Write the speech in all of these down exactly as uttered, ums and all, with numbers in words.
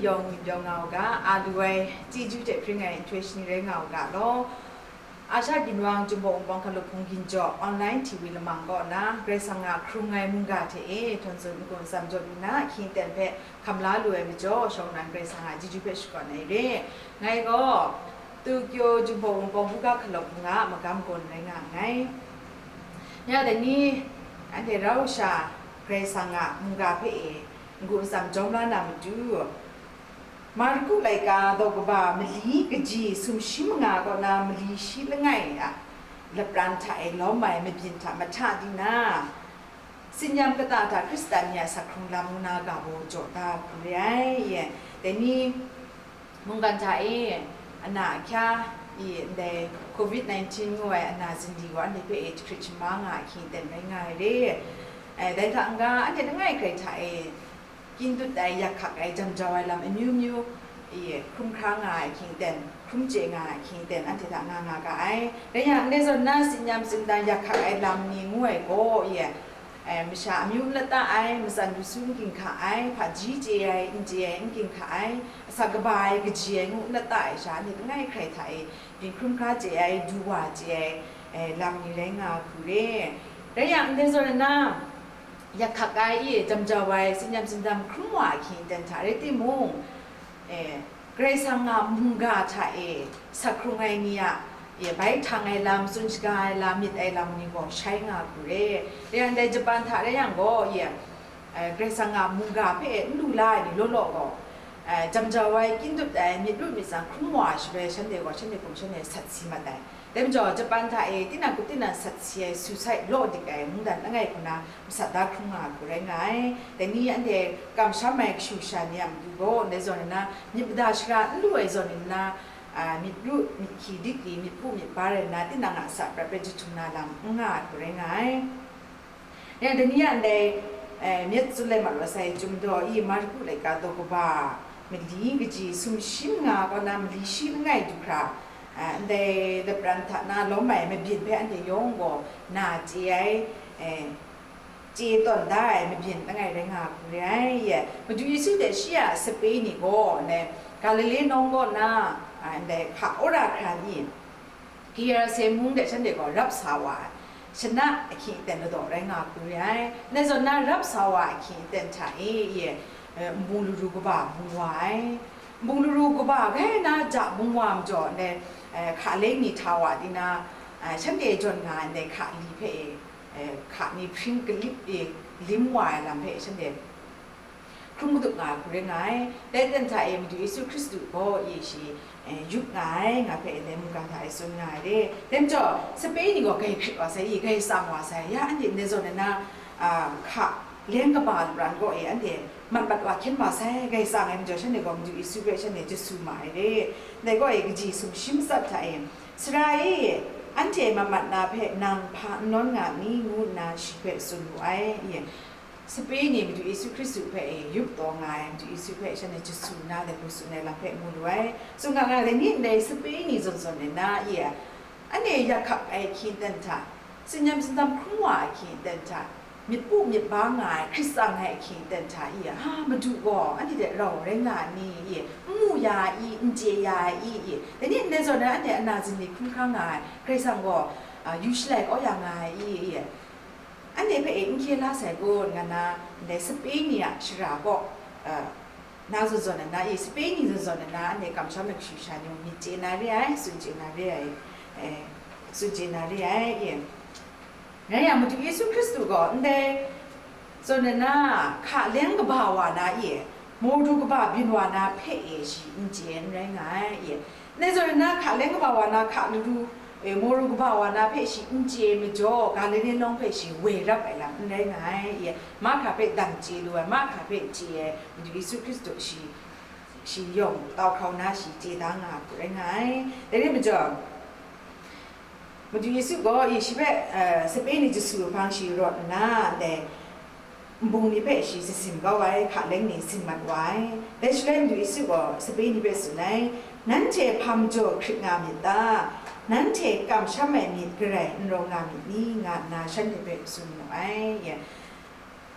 Yawng myit yawng nga u ga, a lu ai chyeju hte hpring ai nhtoi shani rai nga u ga law. Asha ginwang Jinghpaw Wunpawng Hkalup Hpung Ginjaw online T V lamang kaw na Karai Kasang a hkrung ai mungga hte e htawn tsun n-gun tsam jaw lu na, ahkying aten hpe hkam la lu ai majaw, shawng nnan Karai Kasang a chyeju hpe shakawn ai re. Ngai gaw Tokyo Jinghpaw Wunpawng Buga Hkalup Hpung a magam gawn rai nga nngai. Ya dai ni, anhte rau sha Karai Kasang a mungga hpe e n-gun tsam jawm la na matu, Marku laika daw kaba mali kaji sumshi manga kaw na mali shi langai a lapran hta e lawm ai mabyin hta mahta di na, tsin-yam kata hta Hkristan ni a sak hkrung lam ngu na ga baw jaw da hku re ai. Dai ni mungkan hta e ana ahkya i ndai covid nineteen ngu ai ana zindi gaw anhte hpe e jahkrit shamang nga ahkying aten rai nga ai re. Dai hta n-ga, anhte langai hkrai hta e kyin dut ai, yak hkak ai, jam jau ai lam amyu myu, i, hkrum hkra nga ai ahkying aten, hkrum chye nga ai ahkying aten, anhte hta nga nga ga ai. Rai yang, ndai zawn na, tsin-yam tsin-dan yak hkak ai lam ni ngu ai gaw, i, masha amyu n lata ai, matsan lusu n ginhka ai, hpaji chye ai, n chye ai, n ginhka ai, asak kaba ai, kaji ai ngu n lata ai sha, anhte langai hkrai hta e, byin hkrum hkra chye ai, du wa chye ai, lam ni rai nga hku re. Rai yang, ndai zawn na, yak hkak ai, i, jam jau ai, tsin-yam tsin-dan hkrum wa ahkying aten hta rai timung, e, Karai Kasang a mungga hta e sak hkrung ai ni a, e, bai htang ai lam, tsun shaga ai lam, myit ai lam ni gaw shai nga hku re. Rai yang dai Japan hta rai yang gaw, e, Karai Kasang a mungga hpe n lu la ai ni law law gaw, e, jam jau ai, kyin dut ai, myit ru myit tsang hkrum wa ai shaloi, shanhte gaw shanhte hkum shanhte sat si mat ai. Dai majaw, Japan hta e tinang hku tinang sat si ai, suicide law dik ai mungdan langai hku na masat da hkrum nga ai hku rai nga ai. Dai ni anhte kamsham ai kashu kasha ni a matu gaw, ndai zawn nna, myit mada shara n lu ai zawn nna, a, myit ru, myit hkyi dik li, myit pu myit bar ai nna, tinang a asak prat rai jahtum na lam n nga ai hku rai nga ai. Yang dai ni a ndai, eh, myit tsun lai mat wa sai, Chyum daw i, Marku laika daw kaba mali kaji sumshi manga kaw na mali shi langai du hkra, eh, ndai lapran hta na lawm ai mabyin hpe anhte yawng gaw na chye ai, eh, chye tawn da ai mabyin langai rai nga hku re ai. Madu Yesu hte shi a sape ni gaw, ndai Galile nawng kaw na, ah, ndai hka wora hkra ni, Gerase mung de shanhte gaw rap sa wa ai, shana ahkying aten ladaw rai nga hku re ai. Ndai zawn na rap sa wa ahkying aten hta e, e, eh, nbung laru kaba bung wa ai. Nbung laru kaba gai na ja bung wa majaw, ndai, eh, hka leng ni hta wa di na, eh, shanhte jawn nga ai ndai hka li hpe e, eh, hka ni hpring kalip e lim wa ai lam hpe shanhte hkrum kadup nga ai hku rai nga ai. Dai aten hta e Madu Yesu Hkristu gaw e shi, eh, yup nga ai, nga hpe ndai mungga hta e tsun nga ai re. Dai majaw, sape ni gaw gai hkrit wa sai, i, gai tsang wa sai, ya anhte ndai zawn nna, ah, hka leng kaba lapran kaw e anhte mat mat wa hkyen wa sai, gai tsang ai majaw, shanhte gaw Madu Yesu hpe shanhte jasu ma ai re. Ndai kaw e kaji sumshi matsat hta e, Sara e, anhte mat mat na hpe nang hpa n nawn nga mi? Ngu nna shi hpe tsun wu ai. I, sape ni Madu Yesu Hkristu hpe e yup taw nga ai, Madu Yesu hpe shanhte jasu nna lagu tsun ai lam hpe mu lu ai. Tsun nga nga, dai ni ndai sape ni zawn zawn e na, i, anhte yak hkak ai ahkying aten hta, tsin-yam tsin-dan hkrum wa ai ahkying aten hta, myit pu myit ba nga ai, hkrit tsang ai ahkying aten hta i, a, Madu gaw anhte hte rau rai nga ai ni? I, n mu ya ai i, n chye ya ai i? I, dai ni ndai zawn na, anhte ana zingli hkrum hkra nga ai Karai Kasang gaw, a, yu shalai kau ya nga ai i? I, anhte hpe e n hkye la sai kun, nga na, ndai sape ni a shara kaw, a, na zawn zawn na, i, sape ni zawn zawn na, anhte kamsham ai kashu kasha ni mung myit chye na re ai, tsun chye na re ai, e, tsun chye na re ai, i. Rai yang, Madu Yesu Hkristu gaw ndai zawn na, hka leng kaba wa na e, mawru kaba byin wa na hpe e shi n chye n rai nga ai, i. Ndai zawn na, hka leng kaba wa na, hka laru, e, mawru kaba wa na hpe shi n chye majaw, Galile nawng hpe shi woi rap ai lam n rai nga ai, i. Mahkra hpe dang chye lu ai, mahkra hpe chye ai, Madu Yesu Hkristu shi, shi yawng tau hkrau na shi chye da nga ai hku rai nga ai. Dai rai majaw, Madu Yesu gaw, i, shi hpe, eh, sape ni jasu hpang shi rawt nna, ndai nbung ni hpe shi shasin kau ai, hka leng ni sin mat wa ai. Dai shaloi Madu Yesu gaw sape ni hpe tsun ai, "Nanhte hpa majaw hkrit nga myit ta? Nanhte kamsham ai myit garai n rawng nga myit ni?" nga nna shanhte hpe tsun mu ai.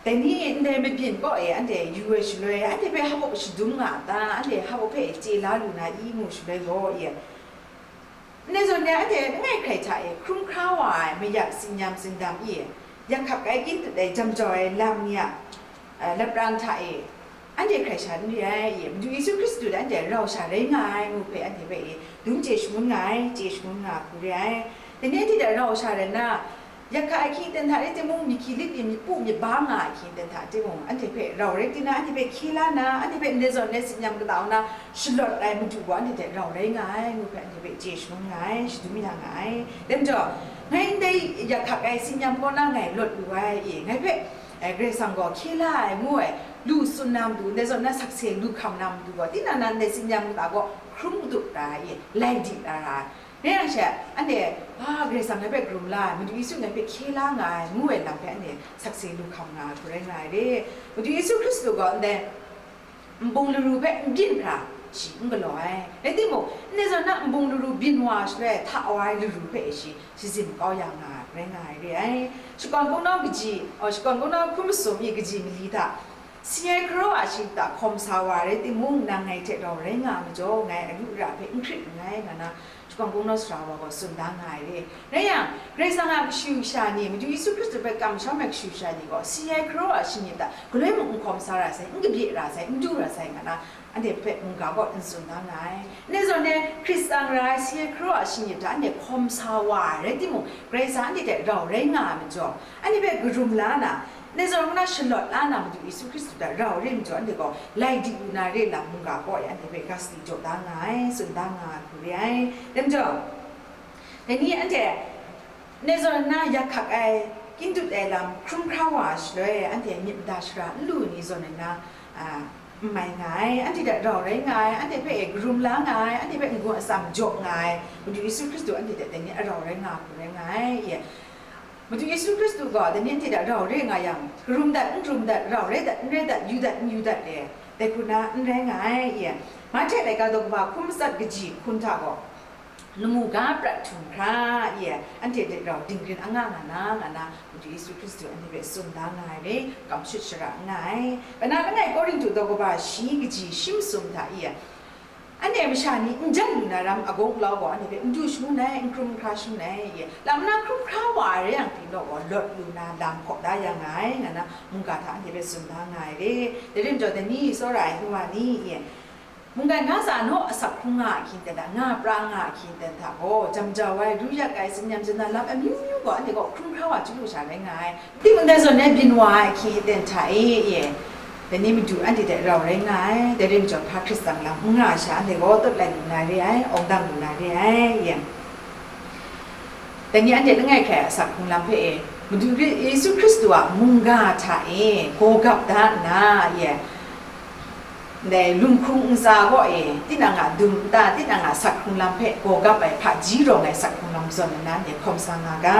Dai ni ndai mabyin kaw e anhte yu ai shaloi, anhte hpe hpa shadum nga a ta? Anhte hpa hpe chye la lu na i ngu shaloi gaw, e, ndai zawn e anhte langai hkrai hta e hkrum hkra wa ai mayak tsin-yam tsindam e, yak hkak ai kyin dut ai jam jau ai lam ni a, eh, lapran hta e, anhte hkrai sha n re ai, e, Madu Yesu Hkristu dai anhte rau sha rai nga ai ngu hpe anhte hpe e dum chye shangun nga ai, chye shangun nga hku re ai. Dai ni anhte dai rau sha rai nna, yak hkak ai hkying ten hta rai timung, myit hkyi lit myit pu myit ba nga ai hkying ten hta timung, anhte hpe rau rai tina, anhte hpe hkye la na, anhte hpe ndai zawn ndai tsin-yam kata na shalawt ai Madu gaw anhte hte rau rai nga ai ngu hpe anhte hpe chye shangun nga ai, shadum ya nga ai. Dai majaw, ngai ndai yak hkak ai tsin-yam kaw na ngai lawt lu ai, e, ngai hpe, eh, Karai Kasang gaw hkye la ai ngu ai, lu tsun na matu, ndai zawn na sakse lu hkam na matu gaw, tinang nan ndai tsin-yam kata gaw hkrum katup ra ai, e, lai di ra ai. Rai yang she, anhte, a, Karai Kasang ngai hpe karum la ai, Madu Yesu ngai hpe hkye la nga ai, ngu ai lam hpe anhte sakse lu hkam nga ai hku rai nga ai re. Madu Yesu Hkristu gaw ndai nbung laru hpe n byin hkra shi n galaw ai. Rai timung, ndai zawn na nbung laru byin wa shaloi, hta wa ai laru hpe shi shazin kau ya nga ai hku rai nga ai re ai. Shakawn kungdawn kaji, aw, shakawn kungdawn hkun masum i kaji mali hta, si ai hkaraw a shingkang hta hkawm sa wa rai timung, nang ngai hte rau rai nga ai majaw, ngai alu ara hpe n hkrit nngai, nga na, shakawn kungdawn sara wa gaw tsun da nga ai re. Rai yang, Karai Kasang a kashu kasha ni, Madu Yesu Hkristu hpe kamsham ai kashu kasha ni gaw, si ai hkaraw a shingkang hta galoi mung n hkawm sa ra sai, n kabye ra sai, n du ra sai, nga na, anhte hpe mungga gaw n tsun da nga ai. Ndai zawn e, Hkristu ra ai si ai hkaraw a shingkang hta anhte hkawm sa wa ai rai timung, Karai Kasang anhte hte rau rai nga ai majaw, anhte hpe karum la na, ndai zawn na shalawt la na Madu Yesu Hkristu hta rau re majaw, anhte gaw lai di lu na re lam mungga kaw e anhte hpe gas di jaw da nga ai, tsun da nga ai hku re ai. Dai majaw, dai ni anhte ndai zawn na yak hkak ai, kyin dut ai lam hkrum hkra wa ai shaloi, anhte myit mada shara n lu ni zawn ai na, a, n mai nga ai, anhte hta rau rai nga ai, anhte hpe e karum la nga ai, anhte hpe n-gun atsam jaw nga ai, Madu Yesu Hkristu anhte hta dai ni a rau rai nga ai hku rai nga ai, e. Madu Yesu Hkristu gaw dai ni anhte hta rau re nga yang, karum dat, n karum dat, rau rai dat, n rai dat, yu dat, n yu dat, e, dai hku na n rai nga ai, e. Mahte laika daw kaba hkun matsat kaji hkun hta gaw, lamu ga prat htum hkra, e, anhte hte rau dingrin anga nga na, nga na, Madu Yesu Hkristu anhte hpe tsun da nga ai re, kamshut shara nga ai. Kaba langai Korinhtu daw kaba shi kaji shi masum hta, e, anhte masha ni n jan lu na ram agaw glau gaw, anhte hpe n du shangun ai, n hkrum n hkra shangun ai, e, lam na hkrum hkra wa ai rai yang pyi law gaw, lawt lu na lam hkaw da ya nga ai, nga na, mungga hta anhte hpe tsun da nga ai re. Dai rim jaw, dai ni tsawra ai nu wa ni, e, mungkan ga tsa naw asak hkrung nga a hkying ten hta, nga pra nga a hkying ten hta gaw, jam jau ai, ru yak ai, tsin-yam tsin-dan lam amyu myu gaw, anhte gaw hkrum hkra wa chyu lu sha rai nga ai. Timung dai zawn e byin wa ai hkying ten hta e, e, dai ni Madu anhte hte rau rai nga ai, dai rim jaw hpa Hkristu lam n nga ai sha, anhte gaw tawt lai lu na re ai, awng dang lu na re ai, e. Dai ni anhte langai hkrai a asak hkrung lam hpe e, Madu Kri-, Yesu Hkristu a mungga hta e gaw gap da nna, e, ndai lunghkrung ntsa kaw e, tinang a dum nta, tinang a asak hkrung lam hpe gaw gap ai hpaji rawng ai asak hkrung lam zawn nna, anhte hkawm sa nga ga.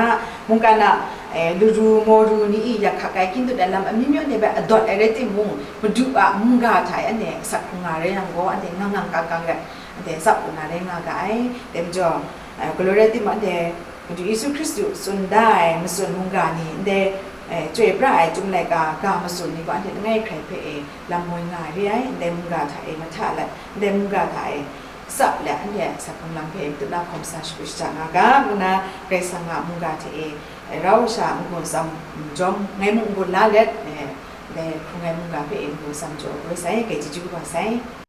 Mungkan a, e, laru, mawru ni i yak hkak ai, kyin dut ai lam amyu myu anhte hpe adawt ai rai timung, Madu a mungga hta e anhte asak hkrung nga rai yang gaw, anhte ngang ngang kang kang rai, anhte tsap lu na rai nga ga ai. Dai majaw, e, galaw rai timung, anhte Madu Yesu Hkristu tsun da ai matsun mungga ni, ndai, e, chyoi pra ai Chyum Laika ga matsun ni gaw anhte langai hkrai hpe e lam moi nga ai re ai, ndai mungga hta e mahta lat, ndai mungga hta e tsap let, anhte asak hkrung lam hpe matu na hkawm sa shagu shaja nga ga, ngu na Karai Kasang a mungga hte e, e, rau sha n-gun tsam, n jawm, ngai mung n-gun la let, e, ndai hkrung ai mungga hpe e n-gun tsam jaw ai sai, grai chyeju kaba sai.